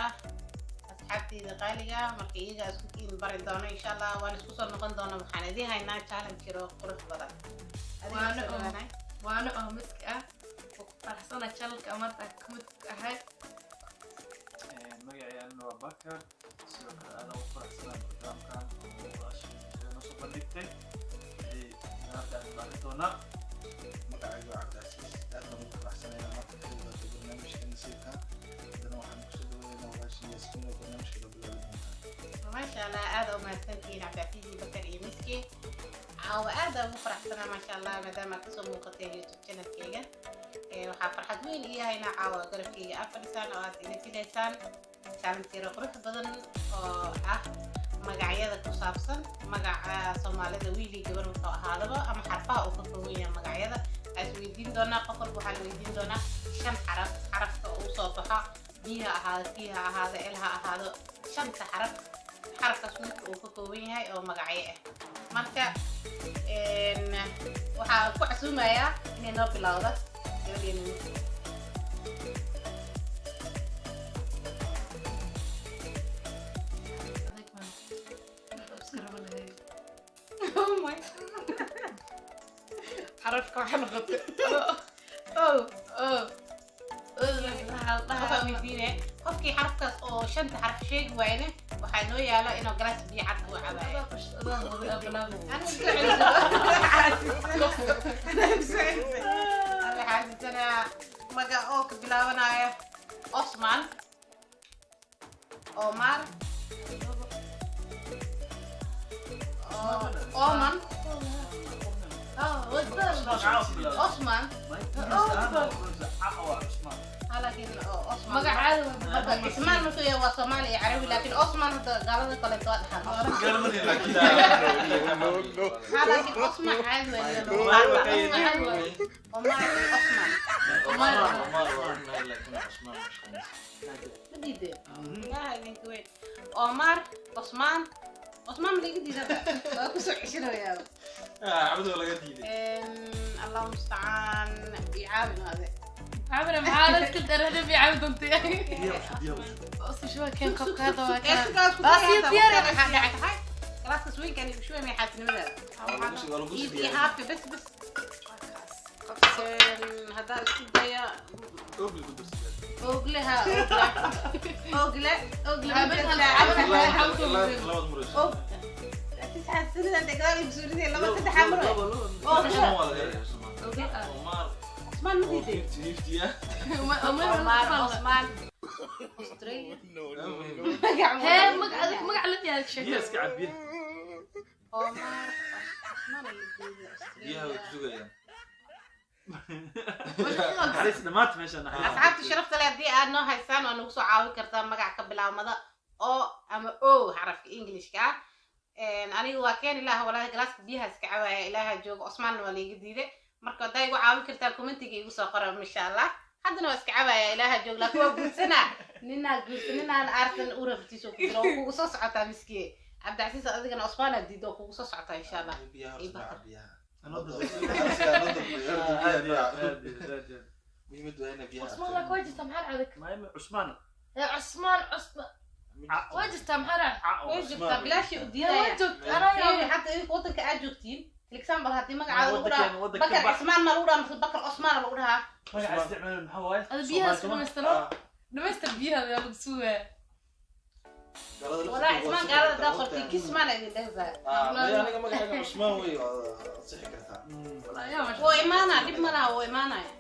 ah, asxaabteyda qaaliga ah. Marka iyaga isku kiin bari doono insha Allah, waan isku soo noqon doona. Waxaan idiin haynaa challenge yaro qurux badan. Adiga Waana soo oo- dhawaanay. Waana oo Miski ah oo ku faraxsana channelka maanta aan ka mid ahay. Magacayana waa Bakar. Sidoo kale aad ugu faraxsanaa barnaamijkan oo walaashii noo soo bandhigtay. Hadda aan baarin doonaa. Magacaygu waa Cabdicasiis. Aad baan ugu faraxsanahay inaan maanta ka qayb qaato barnaamijka nasiibka. Haddana waxaan kusoo dhaweynaa walaashii Yaasmiin oo barnaamijka la bilaabi doonta. Maasha Allah, aada u mahadsantihiin Cabdicasiis iyo Bakar iyo Miski. Caawa aada ugu faraxsanaa, maasha Allah, maadaama aad kasoo muuqateen YouTube channelkeyga. Waxaa farxad weyn ii yahay inaa caawa garabkeyga aad fadhisaan oo aad ila jilaysaan challenge yaro qurux badan oo ah magacyada ku saabsan, magaca Soomaalida, wiilii gabar wuxuu ahaadaba, ama xarfaha uu ka kooban yahay magacyada aa is weydiin doonaa. Qof walba waxaa la weydiin doonaa shan xaraf. Xarafka uu soo baxa, B ha ahaado, T ha ahaado, L ha ahaado, shanta xaraf, xarafkaas midka uu ka kooban yahay oo magacyo ah. Marka waxaa ku casuumayaa inay noo bilowda gabadheena Miski. Adag baan iska raba lahayd. Oh my. Xarafka waxa noqotay o o o waxaa la Qofaa dhahaa. weydiine, qofkii xarafkaas oo shanta xaraf sheegi waayne, waxaa noo yaalo inuu galaas biyo cad uu cabaayo. Adaa adaa wada bilaabay. Ana xaasisanaa magac oo ka bilaabanaya Osman, Omar, Oman. Osman. Ha, laakiin oo Osman Magacaada. Marka Ismaan markuu yahay waa Soomaali iyo Carabi, laakiin Osman hadda gaalada kaleeto waa dhaxal. Ha, laakiin Osman caadi waa. Omar, Osman. Ma diideen? Ilaha idinka weyn. Omar, Osman, Osman ma laga diidaba, waa kusoo ceshinayaa. Cabdi waa laga diiday. Allah mustacaan, icaawin ade. Cabina maxaa dadka darada bi cabi doonta? Usu shuba keen qabka hadda waa kaa. Galaaskaas weynkan igu shubay may xaasinimadaada iyo haafka bes bes. Haddaa isku daya ogleha ogle ogle og tisxaasinidan gadaal igu suuridee laba saddex amro Osman ma diiday? Omar, Osman, Australia. Hee, magac adag, magac la yahay sheeg. Biyaha iska cab, biyaha. Omar, Osman la diiday. Biyaha way ku sugayaan. Naxariis dhammaanta meesha naxariis. Asxaabta sharafta leh, haddii aad noo haysaan waa nagu soo caawin kartaa magac ka bilaabmada o ama o, xarafka Englishka ah. Aniga waa keeni laha walaahi, galaaska biyaha iska cabaaya, Ilaaha jooga. Osmaanna waa laiga diiday. Marka haddaa igu caawin kartaa, commentiga igu soo qora insha Allah. Haddana waa iska cabaaya, Ilaaha jooga, laakiin waa guursanaa ninaa guursa ninaan aarsan u raftiisa ku jiro. Oo kugu soo socotaa Miskiye Cabdicasiis, adigana Osmaanaa diida, oo kugu soo socotaa insha Allah. Biyaha horta nooca biyaha. Anoo Biyaha. Aad iyo aad iyo aad iyo aad. Muhiimadu waa inay biyaha. Cusmaan laa waa jirtaa, maxaa adag? Maayma Cusmaan. Ee Cusmaan, Cusmaan waa jirtaa, maxaa dhacay? Way jirtaa, bilaashii u Waa diidaya. joogta anaa. Fiiri, hadda idinka wadanka aad joogtiin, for example, haddii magacaada lagu dhahaa Wadanka Bakar bax. Cismaan ma lagu dhahaa mise Bakar Osmaan lagu dhahaa? Magaca isticmaal maxaa waaye? Ada biyaha isku dhamaystiro, dhamaystir biyaha ayaa lagu sugayaa. Walaa Cismaan gaalada haddaa qortay kismaan idin dhehaysaa. Aniga magacayga Cusmaan wey, waa ansixi kartaa. Ayaa masha. Wuu imaanaa, dhib ma laha, wuu imaanaya.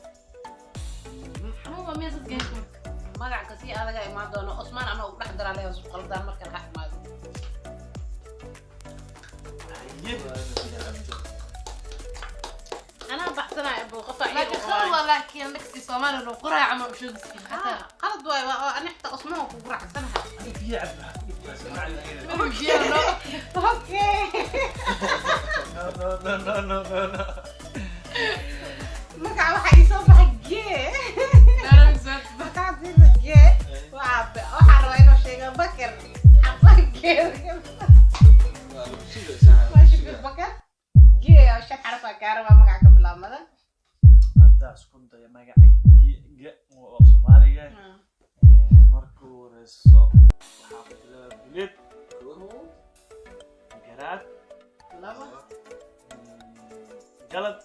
Xanuun waa miyaa sad gaasho marka? Magac kasii adaga imaan doono Osmaan anoo ugu dhex daraa leeyahay, isku qaldaan markan ha imaado. Haye. Anaa baxsanaya buu qofa. Laakiin khalad waa, laakiin dhagsi Soomaaliya loo qoraa camal u sheegaysiin xataa. Qalad waay, waa oo ani xitaa Osmaan waa kugu raacsanahay. Ani biyaha cab, maxaa ku dhibtaa? Soomaaliga. Biyaha noo. Okay. No, no, no, no, no, no, no. Magaca waxaa ii soo baxay gee. Magaca sida gee waxaa rabaa inuu sheego Bakar xarfaha gee. Waa lagu sugaysaa. Waa Bakar gee oo shan xaraf aa kaa rabaa magaca ka bilaabmada. Haddaa isku dayo magaca G oo Soomaaliga, marka ugu horeysa. Horeyso waxaa ku jira Guleed, Garaad, Laba. Galad.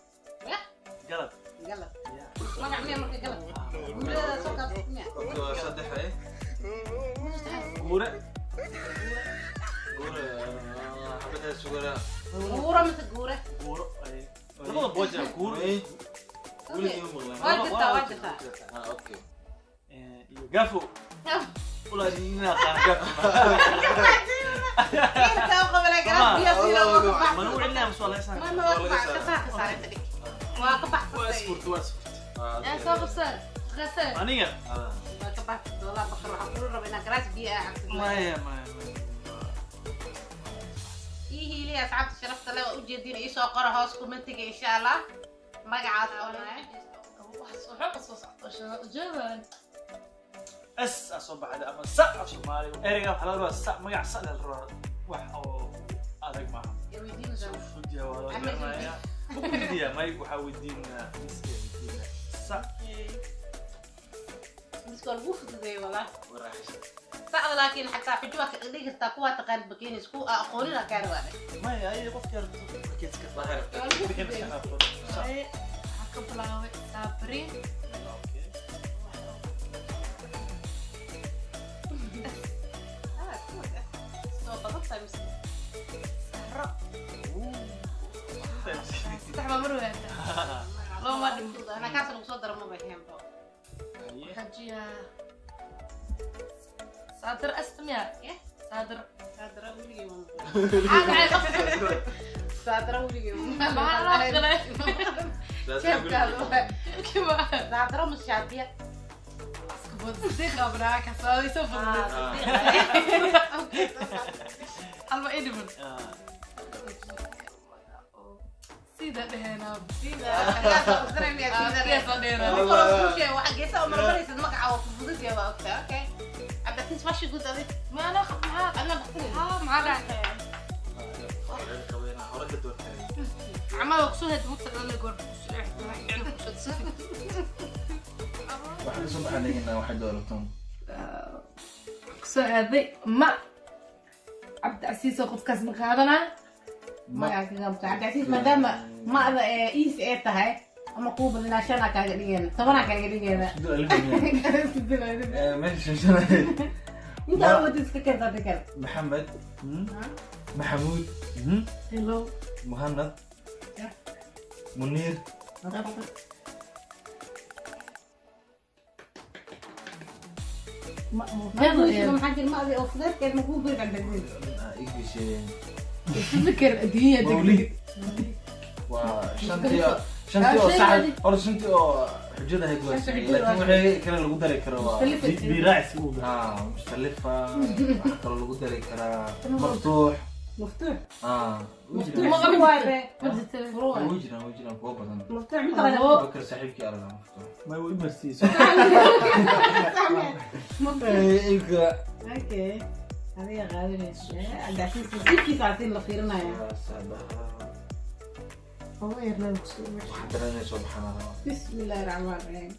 Yah. Galad. Galad. Yeah. Magac miya marka galad? Guulada soo kaabsatay miya? Okay, waa saddex eh. Guure. Guure, xabadda sugara. Guuro mise guure? Guuro ay labada boojira guuro. May. Weligii ma maqlaan. Waa jirtaa, waa jirtaa. Ah, okay. Iyo Gafo. Walaa nina aqaan Gafo. Inta u qabala galaas biyo si loo ka Ma lagu baxsado. celinaya mise waa laga saaraya? Ma waa ka bax- ka saar, ka saar inta dhig. Waa ka Waa baxsatay. isfurta, waa isfurta. Ah, Yaa okay. soo qabsan qasay. Aniga Ah. Waa ka baxsatay. Walaa Bakar, waxaan kula rabaa inaa galaas biyo ah cabtid. Maya, maya, maya. Ii hiiliya asxaabta sharafta leh, waa ujeediin, ii soo qora hoos commentiga insha Allah magacaas oo leh. Waxaa soo socdo jawan. S aa soo baxday ama sa af Soomaaliga ereyga waxaa laga rabaa sa, magac sa la rabaa, wax oo adag maaha. Yaa weydiinaysaa? Si fudud yahay waa loo Ama garanayaa. Ma ku weydiiyaa may, waxaa weydiinaa miska, weydiinaa sa. Miska waa lagu fududeeyey walaa. Waraaxaysan. Sacda laakiin xataa xujo waa ka dhigi kartaa, kuwaa taqaan bakiinis, kuwa aa aqoonin aa kaa rawaade. Maya, ay qofka yarto markeedka Waxay rabtaa. Waa lagu bixin fududeeyey. iska qabto sa. Waxaa ka bilaabay Saabrin. Okay. Ah, kuwa soo badan tahay miska. Sahro. Saddex baa mar wadaata. Looma dhimo. Anaa kaas lagu soo daro maba heenbo. Xajiya Saadir astmiya. Yeah. Saadir. Saadra weligay ma maqlin. Maxaa dhacay? Saadra weligay ma Maxaa loo qalay? Jeebkaada waa. Kima. Saadra ma shaadiya? Iska bood sideed qabnaa ka soo soo fududeed. Alba idhiman. Sida dhehena. Sida dhehena. Ma ana maxaa maxaa dhacay? Hore ka doortay. Camal kusoo heed mugta dhala goor kusoo kusoo. Waxaan kasoo baxanaynaa waxay doorataan. Kusoo aaday ma Cabdicasiis oo qofkaas ma qaadanaa. Cabdicasiis, maadaama ma'da ee iis ee tahay ama kuu badinaa, shanaa kaaga dhigeena, tobanaa kaaga dhigeena. Meesha shanay. Inta awood iska keenta kale. Maxamed, Maxamuud, Hello. Muhanad, Yeah. Muniir. Maxaa jira ma'da oo fudeedkeed ma kuu guri Cabdicasiis? English. Fikir adduunya Mawlid. degdeg. Waa shantii oo sax horta, shantii oo xujada ahayd waa Shanta sax, xujada laakiin waa wixii kale lagu dari karo waa Biraacis uu ah Mustalifa, waxa kaloo lagu dari karaa Maftuux. Maftuux. Ah, wuu Maftuux. jiraan. Ma qabin. Waaye. Ma jirto. Wuu jiraan kuwo badan. Maftuux ma taqaanaa? Bakar saaxiibkii aragaa Maftuux. Ma wuu imarsiiso. Maftuux. Iga. Okay. Adiga qaadanaysa. Cabdicasiis nasiibkiisa asin la fiirinaya. Ugu yarnaan kusoo. Waxaan dareemaya soo baxaan rabaa. Bismillahi raxmaani raxiim.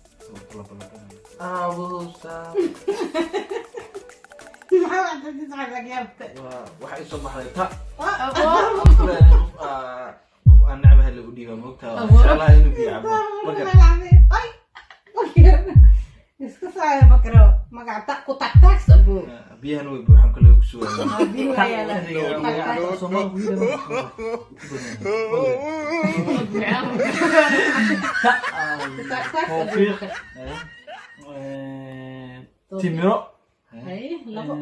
Aabuusa. Maxaa Cabdicasiis waxaa yaabta? Waxa ii soo baxday ta. Abo. Qof qof aan necbahay lagu dhiibaa moogtaa. Jeclaha inuu biyo cabo. Bakar. Ay. Iska saaya Bakro. Magaca ta ku tag tags abu. Biyahan way buuxaan kale ku sugayaan. Biyo waa yaalaan. Soomaali ku yidhaahdo. Ku tag tags abu. Tawfiiq. Timiro. Hay, labo.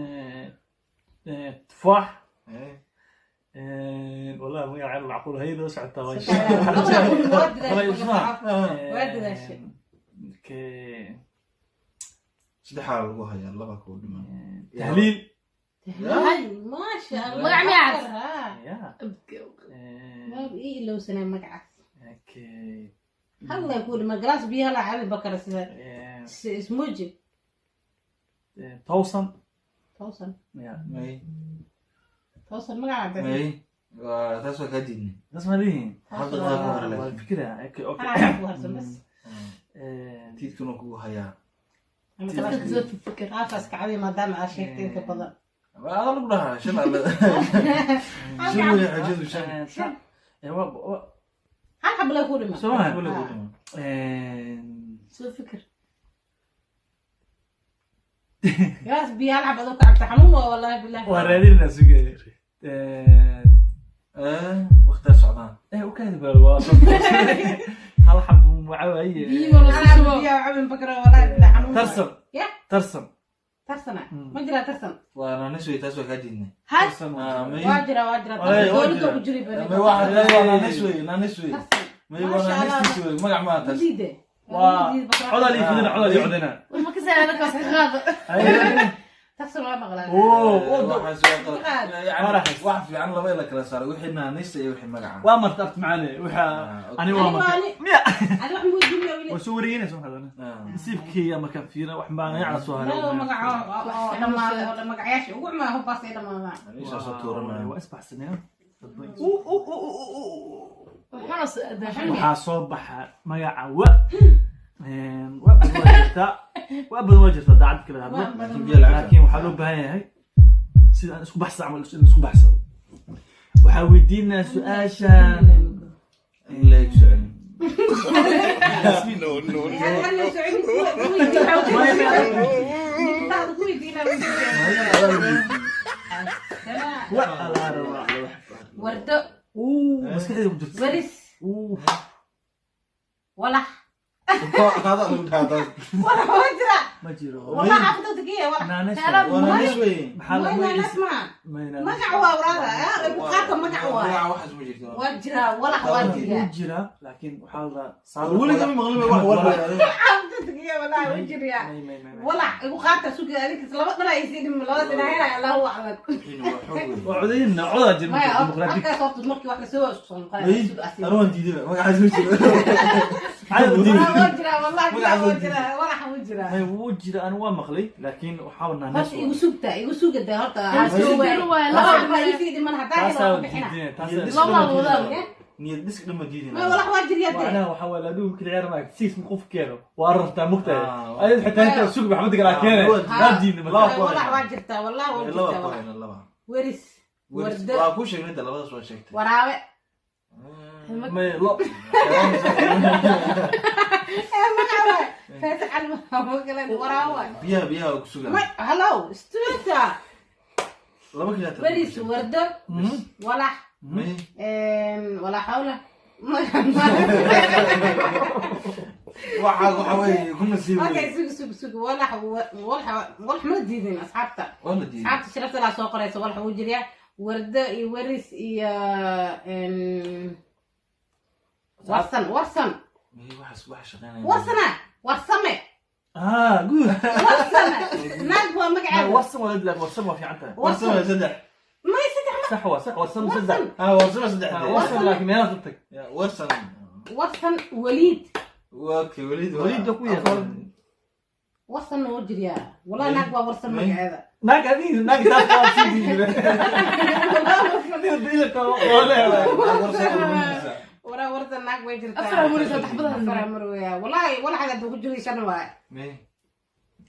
Tufaax. والله magaca macquul hayada socotaa waa Waa dadaashay. Waa dadaashay. Okay. Saddexaa lagu hayaa, laba kuu dhiman. Tahliil. Hay, maasha Allah. Magac miyaas? Ya. Maab ii ilowsanaa magacaas. Okay. Halla ku dhima galaas biyaha la cabi Bakara sida ismuuji. Towsan. Towsan. Ya. May. Towsan magaca Cabdicasiis. May. Waa taas, waa kaa diidnay. Taas ma lihin. Hal daqiiqa ku hore waa laakiin. fikira. Okay, okay. Anaa ku harsan bas. Tiidkuna kugu hayaa. Dadka soo fikir. Aafaas kacday maadaama aa sheegtay inta badan. Adaa lagu dhahaa shan alle. Shan wey xajadu, shan. Shan. Hal xabo lay ku dhima. Soo maha? Wala ku dhima. Soo fikir. Yaas biyo hal xabo adoo ka cabta xanuun waa, wallahi billahi. Waa raadinaa, sugay. Waqtigaa socdaan. U kaadi bal, waa hal xabo macawaaye. Biyo ma la Hal xabo shubo. Biyo cabin bakra, wallahi billahi xanuun waa. Tarsan. Ya. Tarsan. Tarsana ma jiraa tarsan? Waa naanis wey, taas waa kaa diidnay. Hay. Tarsan. Ah, may- Waa jira, waa jira. Waa Tarsan dowladda jira. ku jiri. May waa taas, waa naanis wey, naanis wey. Tarsan. May waa Masha Allah. naanistiis wey, magac maa taas. Madiide. Waa codal iyo fidina, codal iyo codina. War ma ka saaran kaas ka qaado. Tarsan waa maqlaa. Oo. Waxaas waa qalad. Yani, Faraxis. wax fiican laba in la kala saaro, wixii naanista iyo wixii magaca. Waa marta aft macaane waxa Ah, ani waa Ani marka waa ani. miya. Adi wax muujin weli. Waa soo wareeginaysa marka hadana. Ah. Nasiibkeyga markaan fiirina wax baan yacla soo haray. Laba magaco oo dhamaaday oo magacayaasha ugu xumaa hubbaas ay dhamaadaan. Meeshaas soo tuuranaya. Waa isbaxsanaya. Waxaana soo aadaa. Waxaa soo baxa magaca wa waa badan, waa jirtaa, waa badan, waa jirtaa daacad kala hadlo. Waa badan. Laakiin biyo lacag. Laakiin waxaa loo baahan yahay sida aan isku baxsa camal in isku baxsado. Waxaa weydiinaa su-aashan. In la eeg socon. No, no, no. Hal soo ku weydiinaa. Wa alaa rabaa. Wardo. Uu maskaxdayda ku jirta. Waris. Uu. Walax. Kaada lagu dhahaa taas. Walax waa jira. Ma jiro. Walax xaafadda tagiya walax. Naanas. Waa naanis wey. Maxaa la Way naanas magaciisa? ma May naanas. magac waa walaala igu qaata magac waa. Magaca waxaas ma jirto. Waa jira walax, waa jira. Wuu jiraa, laakiin waxaa la dhahaa Weligaa ma maqlin wax war la yidhaahdo. Xaafadda tagiya walax waa jira. May may may may. Walax igu qaata sugi adinkas laba dhana ay sii dhimin laba dhana, allahu aclam. Wixiina waa xoog wey. Waa codayna, codaa jira maya dimuqraadi. Halkaas horta markii wax lasoo isku soo noqonaya May, sug asi. anigu waan diiday, magacaas ma jiro. Maxaa u diiday? Waa jira wallahi. Magacaas waa waa jira, walax wuu jira. May wuu jira, anigu waa maqlay, laakiin waxaa naanas. Horta igu sugta, igu sugada horta. Waa soo waay. sugin waay, laba laba baa ii sii dhiman haddaa helo Taasaa waa bixina. diidina. Niyad Taasaa. dhis Lama dhan ma wadaag. diidina. Niyad dhisk dhan ma diidina. May walax waa jiryaa dee. Macnaha waxaa waa laaduu kala ciyaar maag siis qof keeno waa rartaa mugtahay Ah, ayad xitaa inta sug maxamed kala keene. Ah, daa diidna laba marka. ku Walax hayna. waa jirtaa, wallahi waa Laba jirtaa ku walax. hayna, laba. Weris. Weris. Wardo. Waa kuu sheegnay, labadaas waa sheegtay. Waraabe. May lo. Ee magac waay faasa calma magalan waraabe waay. Biyaha, biyaha waa ku sugaa. May hello studenta. Laba kilaata. Weris, wardo, walax. May. Walaa xawla. Waxa weeye ku nasiib Okay. wey. Sug sug sug, walax walax walax ma diidin asxaabta. Waa la diiday. Asxaabta sharafta laa soo qoraysa, walax wuu jiryaa, wardo iyo weris iyo warsan, warsan. May waxaas wax shaqeynaya. Warsana, warsame. Ah, good. Warsame naag waa magaceeda. Warsan waa laakiin warsan waa fiican tahay. Warsan waa saddex. May saddex ma. Sax, waa sax, warsan saddex. Warsan. Ah, warsan waa saddex. Ah, warsan, laakiin meelaha u tag. Ya, warsan. Warsan waliid. Okay, waliid waa- Waliid ku yahay. Warsanna wuu jiryaa wallahi, naag waa warsan May. magaceeda. Naag adiga naag taas waa sii diiday. Waa leedahay. Warsan waa luminaysaa. Waraa warsan naag way jirtaa. Afar muri, saddex badan. Afar muri weyaa wallahi, walaxaad hadda ku jiray shan waay. May.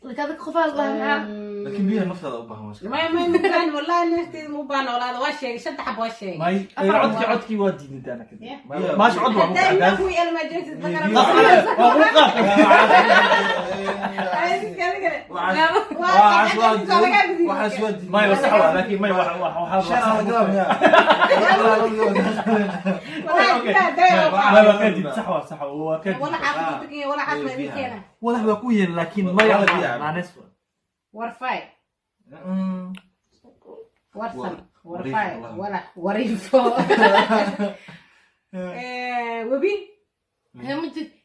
Laakiin dadka qofaa la maxaa. Laakiin biyaha naftaada u baahan waa iska. May may mubaan wallahi, nafteeda mubaan walaada, waa sheegay shanta xab waa sheegay. May codkii, codkii waa diiday ana kadib. Yeah. Biyaha- Maasha cod waa Haddaa muqadas. inaa ku yeelmaa joogtid bakara. Waa u qaatay. Waxaas waa diiday. Waxaas waa diiday. May waa sax waa, laakiin may wax wax waxa Shan aan laga miyaa? May waa kadib, sax waa, sax waa kadib. Wala xaafadda tagiya, wala xaafadda idin keena. Walax waa ku yeel, laakiin may Wala biyaha. naanes. Warfay. Warsan. Wariif, warfay. wallahi. Walax wariifo. Webi. Hee ma jirto.